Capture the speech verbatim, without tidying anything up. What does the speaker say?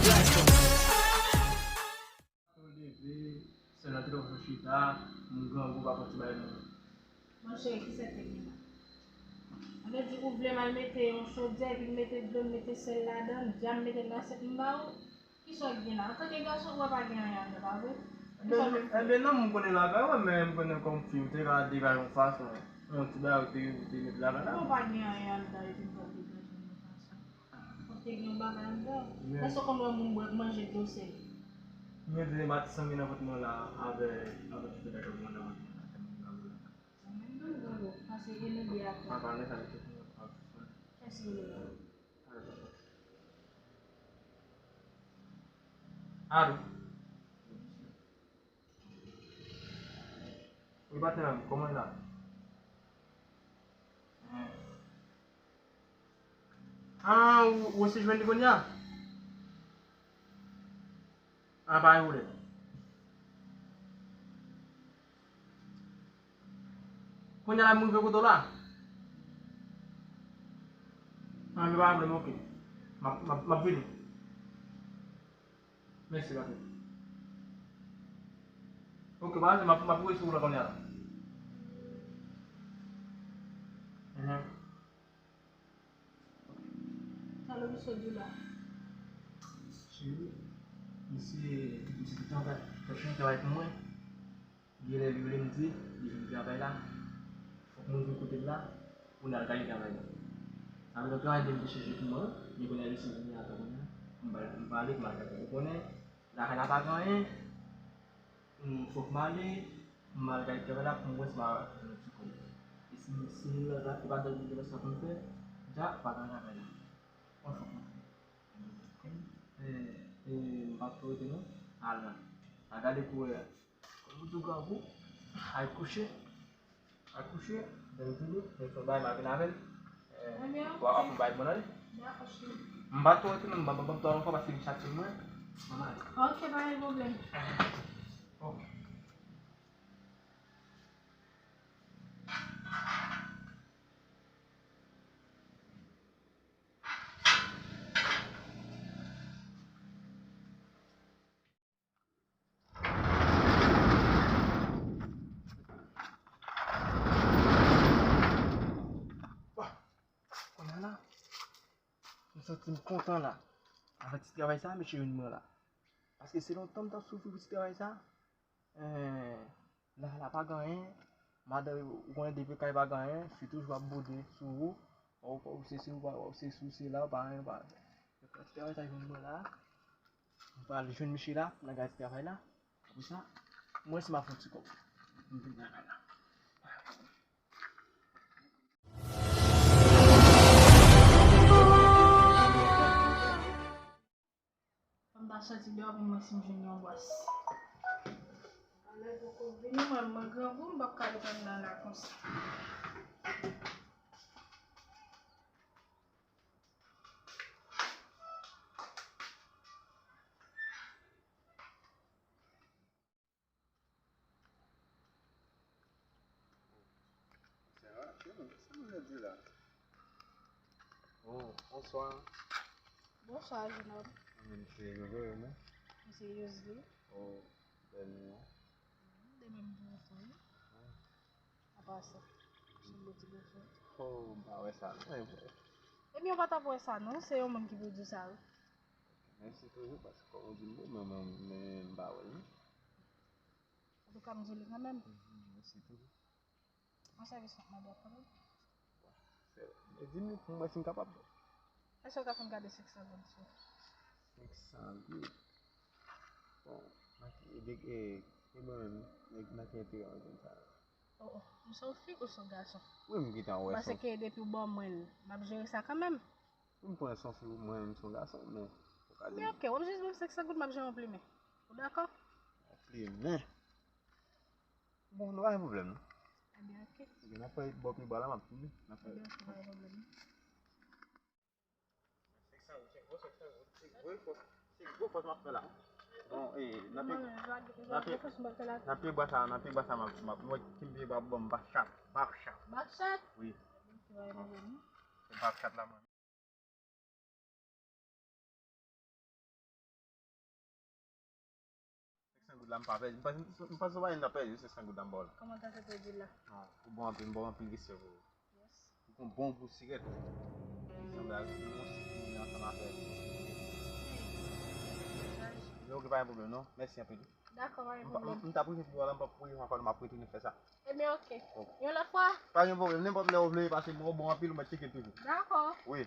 Leve, sèl nan te lòk chita, moun grangou pa fè ti bagay non. Monchè, ki sa k te gen la? An vle di, ou vle m al mete yon chodyè, epi m mete dlo, m mete sèl ladan, m dja m mete nan asyèt m ba ou? Kisa w gen la? Antanke gason, ou wè pa gen anyen anndan, pa vre? Kisa w vle m fè? Enben, enben, non, m konnen lakay ou, men m konnen kòm fi, ou te ka degaje yon fason, yon ti bagay ou te, ou te met lakay la. Ou pa gen anyen anndan, epi m pral degaje yon fason. Ou te gen yon bagay anndan? Men èske w konn wè moun bwè manje dlo sèl? Men vle mati sangi nan vant mwen la, avè, avè ti bagay ou mande mwen. Sa menm nan grangou, pase e nan byen ak la. Papa, lè sa li te fini ap fè. Kiyès ki rele la? Alo. Wi, patnè m, kòman w ye la? Ah, ou, ou resi jwenn li kounye a? Ah, pa gen pwoblèm. Kounye a la m rive kote w la. Ah, men pa gen pwoblèm, oke. M ap, m ap, m ap vini. Mèsi, patnè. Oke, pa gen pwoblèm, m ap, m ap rive sou ou la kounye a la. Mhm. Alo, misye Dula. Cheri, misye, misye te travay, te fè travay pou mwen. Genlè li rele m di, li vin travay la. Fòk mwen vin kote l la, pou n al gade travay la. Sa vle di travay de m te chèche pou mwen, men kounye a misye vini atò kounye a. M pral, m pral ale, m al gade. Ou konnen, lakay la pa gen anyen. Hmm, fòk m ale, m al gade travay la pou m wè si m a jwenn yon ti kòb. E si, si m la, la, e pa gade travay sa pou m fè, ja, pa gen travay la. Bon, fòk m ale. E, e, m pa t rete non. Al la. Al gade pou wè. Kòm ou di w grangou, al kouche. Al kouche, lè m vini, lè m fè bagay, m a vin avè l. Eh, ebyen, w a, ok. W ap fè bagay pou mwen, ale. Dakò, cheri. M pa twò retounen, m ban, ban, ban m twò ankò paske m chache mwen. Mwen ale. Ok, pa gen pwoblèm. Ok. Kounye a la, m santi m kontan la. Avèk ti travay sa, mesye vin mwen la. Paske se lontan m t ap soufri pou ti travay sa. Eh, la, la pa gen anyen. Madan, ou konnen depi kay pa gen anyen, fi toujou ap bwode sou ou. Ou, ou se si, ou pa, ou se si, ou se la, ou pa anyen, ou pa anyen. Donk, ti travay sa jwenn mwen la. M pral jwenn mesye la, nan gade ti travay la. Apre sa, mwen si m ap fè ti kòb. M vin travay la. Fò m ta soti deyò pou m wè si m jwenn yon bwès. Lè poko vini, mwen, mwen grangou, m p ap ka ret anndan la konsa. Sa, sa moun yo di la? Oh, bonswa. Bonswa, jenòm. Mwen se Jojo, non? Mwen se Yosli. Oh, bèl non. De menm pou ou tou, wi. Apa sa, se yon bon ti gason. Oh, m pa wè sa, non, e vre. Ebyen, ou pa t ap wè sa, non. Se yon moun ki pou di w sa, wi. Mèsi toujou, paske kòm ou di m bon, men, men, men m pa wè l, non. Antouka, m di w li kanmenm. Mhm, mèsi toujou. Mwen sèvis w ap mande w kanmenm. E di m pou m wè si m kapab. Èske w ka fè m gade senk san goud, sou? Senk san goud? Bon, nan ki, e, e, e mwen menm, nan, nan ki enterè w jwenn sa? Oh, oh, m se yon fi ou se yon gason? Wi, m gentan wè. Paske depi w ban mwen l, m ap jere sa kanmenm. Wi, m konnen se yon fi, mwen menm se yon gason, men ou ka di. Men ok, w ap jis ban m senk san goud, m ap jere yon plimen. Ou dakò? Yon plimen? Bon, nou pa gen pwoblèm, non. Ebyen, ok. Ebyen, n ap fè bò pye bwa la, m ap tounen. N ap fè. Ebyen, ok, pa gen pwoblèm, non. Senk san goud, se gwo senk san goud, se gwo fòs, se gwo fòs m ap fè la. Bon, e, nan pye, nan pye, nan pye bwa sa, nan pye bwa sa, m ap, m ap, mwen, ki pye bwa ban m, bachat, bachat. Bachat? Wi. Ok, pa gen pwoblèm, non. Se bachat la, mwen. La m pa pèdi. M panse m panse w pa gen nan pèdi, se senk goud la m ba w la. Kòman ta fè pèdi l la? Non, ou bon anpil, m ba w anpil respè pou ou. Yes. Ou gon bon gou siret. Li sanble ak yon siret li ansanm avèk. Men oke, pa gen pwoblèm non. Mèsi anpil. Dakò, pa gen M pa- pwoblèm. m- M t ap rete pou w la, m p ap rete ankò, m ap retounen fè sa. Ebyen, oke. Ok. Yon lòt fwa? Pa gen pwoblèm, nenpòt lè ou vle pase, mwen ou bon anpil, ou mèt tcheke toujou. Dakò. Wi.